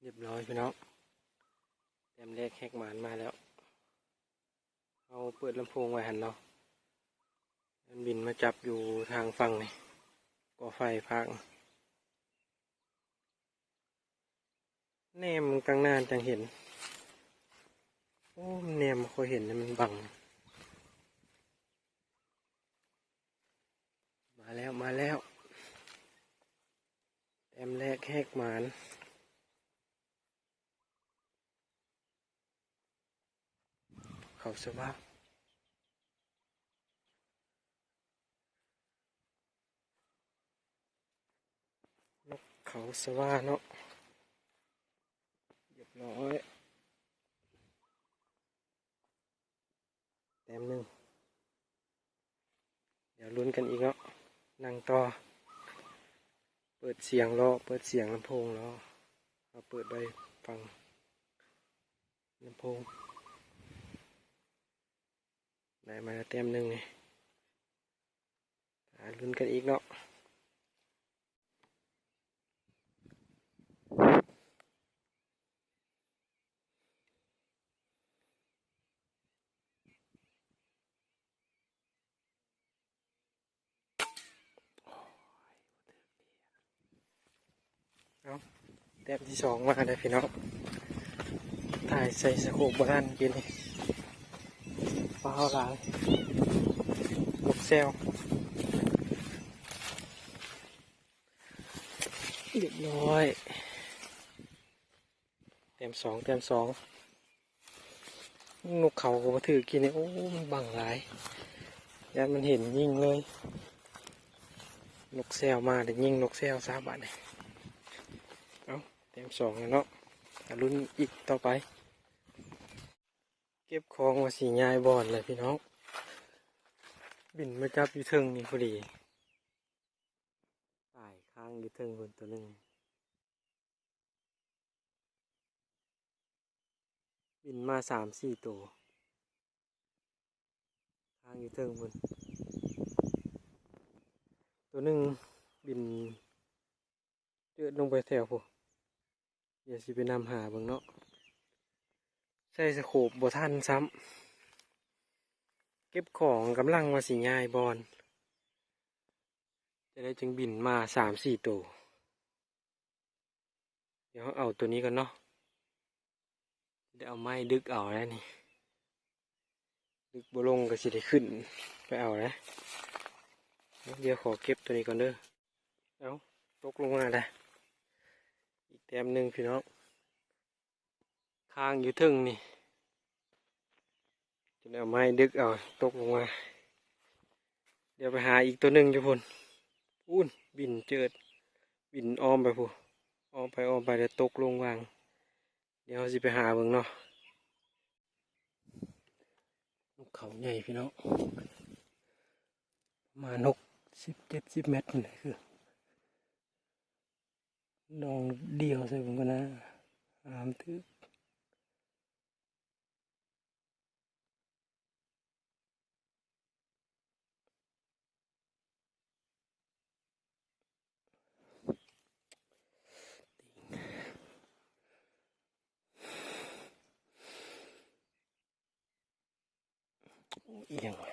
ຮຽບຮ້ອຍພີ່ນ້ອງ, ແຕ້ມແລກແຮກໝານມາແລ້ວ. ເຮົາເປີດລຳໂພງໄວ້ຫັ້ນເນາະ, ມັນບິນມາຈັບຢູ່ທາງຝັ່ງນີ້, ກໍໄຟພາກ. ແນມຕັ້ງນານຈັ່ງເຫັນ. ໂອ້ ແນມບໍ່ຄ່ອຍເຫັນ ມັນບັງ. ມາແລ້ວ ມາແລ້ວ, ແຕ້ມແລກແຮກໝານ. ເຂົາສະຫວ່າງ. ນົກເຂົາສະຫວ່າງເນາະ, ຮຽບຮ້ອຍ. ແຕ້ມໜຶ່ງ. ດຽວລຸ້ນກັນອີກເນາະ, ນັ່ງຕໍ່. ເປີດສຽງເລາະ, ເປີດສຽງລຳໂພງເລາະ. ເຮົາເປີດໄວ້ຟັງລຳໂພງ. ໄດ້ມາແລ້ວແຕ້ມໜຶ່ງນີ້. ອ່າ ລຸ້ນກັນອີກເນາະ. ເອົາ ແຕ້ມທີສອງມາແລ້ວພີ່ນ້ອງ. ຖ່າຍໃສ່ສະໂຄບບໍ່ທັນກີ້ນີ້, ຟ້າວຫຼາຍ. ນົກແຊວ. ຮຽບຮ້ອຍ. ແຕ້ມສອງ ແຕ້ມສອງ. ນົກເຂົາກໍບໍ່ຖືກກິນນີ້. ໂອ້ ມັນບັງຫຼາຍ, ຢ້ານມັນເຫັນຍິງເລີຍ. ນົກແຊວມາ ໄດ້ຍິງນົກແຊວຊະບາດນີ້. ເອົ້າ ແຕ້ມສອງແລ້ວເນາະ, ມາລຸ້ນອີກຕໍ່ໄປ. ເກັບຂອງວ່າຊິຍ້າຍບ່ອນແລ້ວພີ່ນ້ອງ, ບິນມາຈັບຢູ່ເທິງນີ້ພໍດີ. ຕາຍ, ຄ້າງຢູ່ເທິງພຸ້ນໂຕໜຶ່ງ. ບິນມາສາມສີ່ໂຕ, ຄ້າງຢູ່ເທິງພຸ້ນ. ໂຕໜຶ່ງບິນເຈີດລົງໄປແຖວພຸ້ນ. ດຽວຊິໄປນຳຫາເບິ່ງເນາະ, ໃສ່ສະໂຄບບໍ່ທັນຊ້ຳ. ເກັບຂອງ, ກຳລັງວ່າຊິຍ້າຍບ່ອນ, ຈະໄດ້ຈຶ່ງບິນມາສາມສີ່ໂຕ. ດຽວເຮົາເອົາໂຕນີ້ກ່ອນເນາະ, ໄດ້ເອົາໄມ້ດຶກເອົາແລ້ວນີ້. ດຶກບໍ່ລົງກໍຊິໄດ້ຂຶ້ນໄປເອົາແຫຼະ. ດຽວຂໍເກັບໂຕນີ້ກ່ອນເດີ. ເອົ້າ ຕົກລົງມາແລ້ວ, ອີກແຕ້ມໜຶ່ງພີ່ນ້ອງ. ຄ້າງຢູ່ເທິງນີ້, ຈົນເອົາໄມ້ດຶກເອົາ ຕົກລົງມາ. ດຽວໄປຫາອີກໂຕໜຶ່ງຢູ່ພຸ້ນ. ພຸ້ນ ບິນເຈີດ, ບິນອ້ອມໄປພຸ້ນ, ອ້ອມໄປອ້ອມໄປແລ້ວຕົກລົງຫວ່າງ. ດຽວເຮົາຊິໄປຫາເບິ່ງເນາະ. ນົກເຂົາໃຫຍ່ພີ່ນ້ອງ, ປະມານຫົກສິບເຈັດສິບແມັດນີ້ແຫຼະ. ຄື ລອງດ່ຽວໃສ່ເບິ່ງກ່ອນນະ, ຫາມັນຖືກ. ອີຫຍັງວະ?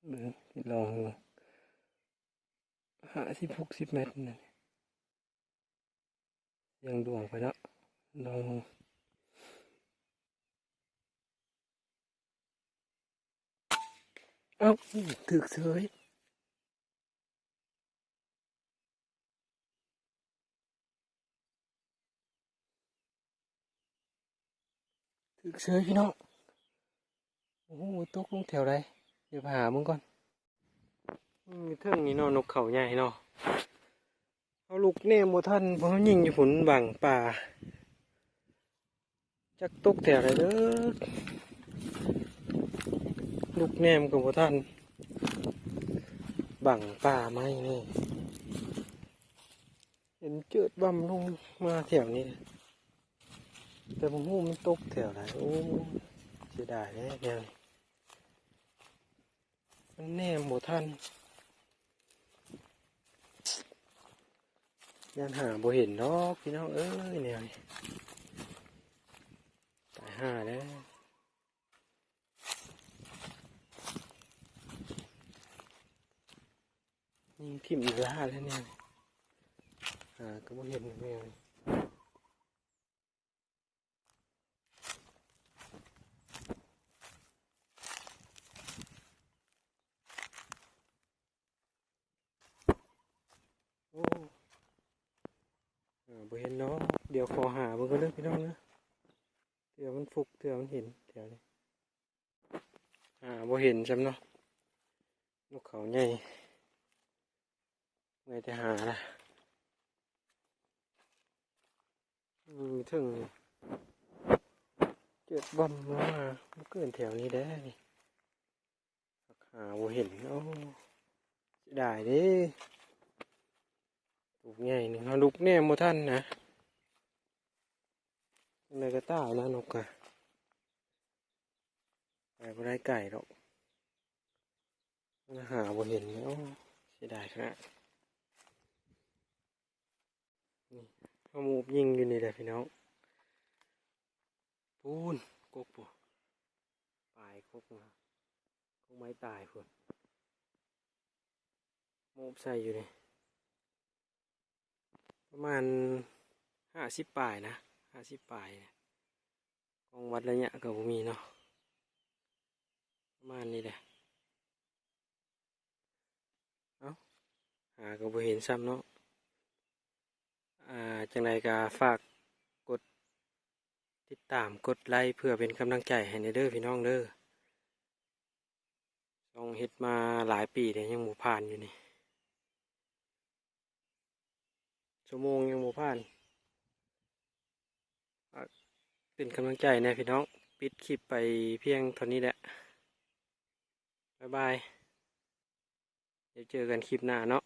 ເບິ່ງ ລອງເບິ່ງ ຫ້າສິບ ຫົກສິບແມັດນັ້ນ. ສ່ຽງດວງໄປເນາະ, ລອງ. ເອົ້າ ຖືກເສີຍ, ຖືກເສີຍພີ່ນ້ອງ. ໂອ້ໂຫ ຕົກລົງແຖວໃດ? ດຽວໄປຫາເບິ່ງກ່ອນ. ອືມ ເທິງນີ້ເນາະ, ນົກເຂົາໃຫຍ່ເນາະ. ເຮົາລຸກແນມບໍ່ທັນ, ເພາະເຮົາຍິງຢູ່ພຸ້ນບັງປ່າ. ຈັກຕົກແຖວໃດເດີ. ລຸກແນມກໍບໍ່ທັນ, ບັງປ່າໄມ້ນີ້. ມັນເຈີດບຳລົງມາແຖວນີ້ ແຕ່ບໍ່ຮູ້ມັນຕົກແຖວໃດ. ໂອ້ ເສຍດາຍແທ້ແນວນີ້ ມັນແນມບໍ່ທັນ. ຢ້ານຫາບໍ່ເຫັນດອກພີ່ນ້ອງເອີຍ ແນວນີ້ ຕາຍຫ່າແລ້ວ. ຍິງຖິ້ມອີກລ້າແລ້ວແນວນີ້ ຫາກໍບໍ່ເຫັນແນວນີ້. ໂອ້ ຫາບໍ່ເຫັນດອກ. ດຽວຂໍຫາເບິ່ງກ່ອນເດີພີ່ນ້ອງເດີ ເທື່ອມັນຟຸກ ເທື່ອມັນເຫັນແຖວນີ້. ຫາບໍ່ເຫັນຊ້ຳເນາະ ນົກເຂົາໃຫຍ່ ເມື່ອຍແຕ່ຫາລະ. ອືມ ເທິງນີ້ ເຈີດບຳລົງມາ ບໍ່ເກີນແຖວນີ້ແດ່ນີ້ ຫາບໍ່ເຫັນ. ໂອ້ ເສຍດາຍເດ້ ລູກໃຫຍ່ໜຶ່ງ ເຮົາລຸກແນມບໍ່ທັນນະ ຈັ່ງໃດກໍຕາຍລະນົກກະ ໄປບໍ່ໄດ້ໄກດອກ ມັນຫາບໍ່ເຫັນ. ໂອ້ ເສຍດາຍຂະໜາດ. ນີ້ ເຮົາມາອຸບຍິງຢູ່ນີ້ແຫຼະພີ່ນ້ອງ ພຸ້ນ ກົກພຸ້ນ ປາຍກົກນະ ກົກໄມ້ຕາຍພຸ້ນ ມາອຸບໃສ່ຢູ່ນີ້ ປະມານຫ້າສິບປາຍນະ ຫ້າສິບປາຍນະ ກ້ອງວັດໄລຍະກໍບໍ່ມີເນາະ ປະມານນີ້ແຫຼະ. ເອົ້າ ຫາກໍບໍ່ເຫັນຊ້ຳເນາະ. ອ່າ ຈັ່ງໃດກໍຝາກກົດຕິດຕາມ ກົດໄລ ເພື່ອເປັນກຳລັງໃຈໃຫ້ແດ່ເດີພີ່ນ້ອງເດີ. ຊ່ອງເຮັດມາຫຼາຍປີແລ້ວ ຍັງບໍ່ຜ່ານຢູ່ນີ້ ຊົ່ວໂມງຍັງບໍ່ຜ່ານ. ຝາກເປັນກຳລັງໃຈແດ່ພີ່ນ້ອງ. ປິດຄລິບໄປພຽງເທົ່ານີ້ແຫຼະ. ບາຍບາຍ. ດຽວເຈີກັນຄລິບໜ້າເນາະ.